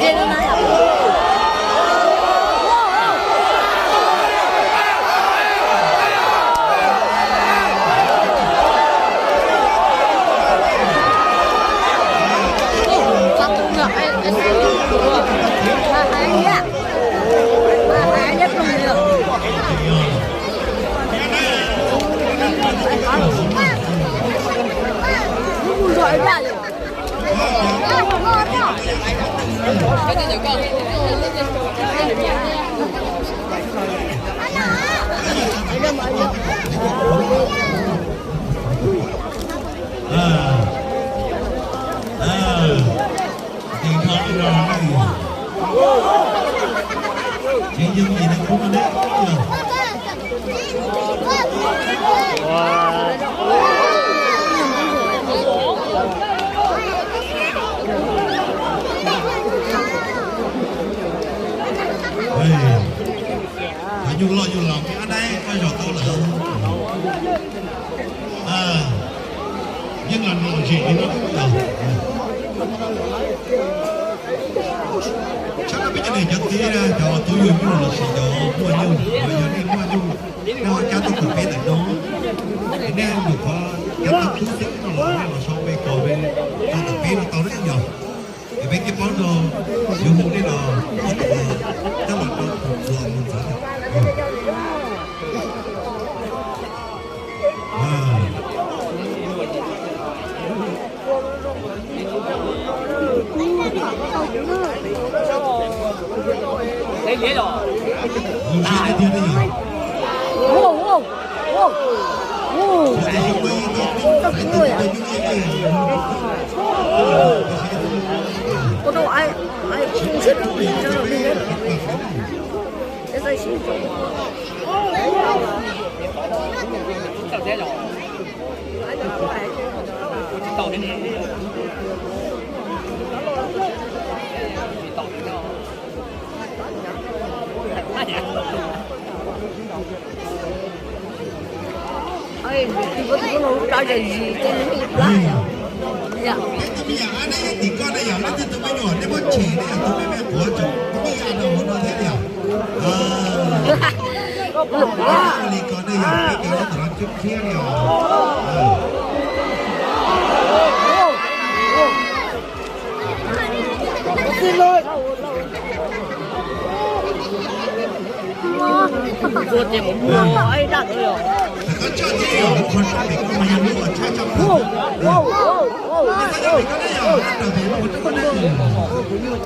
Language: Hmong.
Ces yog li no, ces yog li no, yus los yus los, koj zov tau lawm. Yeej los lom zem li no. Tshaj no peb cov niam cov txiv, cov tub yug nyuj lossis cov muaj nyuj, yog nej muaj nyuj, nej ho cab tuaj koom peb ntawm no, es nej nyuam qhuav cab tau tub xwb no los nej los sau npe kom tau ntawm peb no tau na yog. Es peb thiaj paub rau yuav hu nej los ua tus coj los rau tus txuas mus ntxov. Peb tus me nyuam, nej muab tshem, nej yog tus me me quav tseem muaj ib yam rau hauv no thiab yom. Li ko nej yog peb cov los tau los coob thiab li os. Koj coj thiab yog mus qhov tseeb pem ko mas yog lub uas tshab tshaj plaws. Koj yog pem ko nej yog, koj raws pem mus rau ko nej.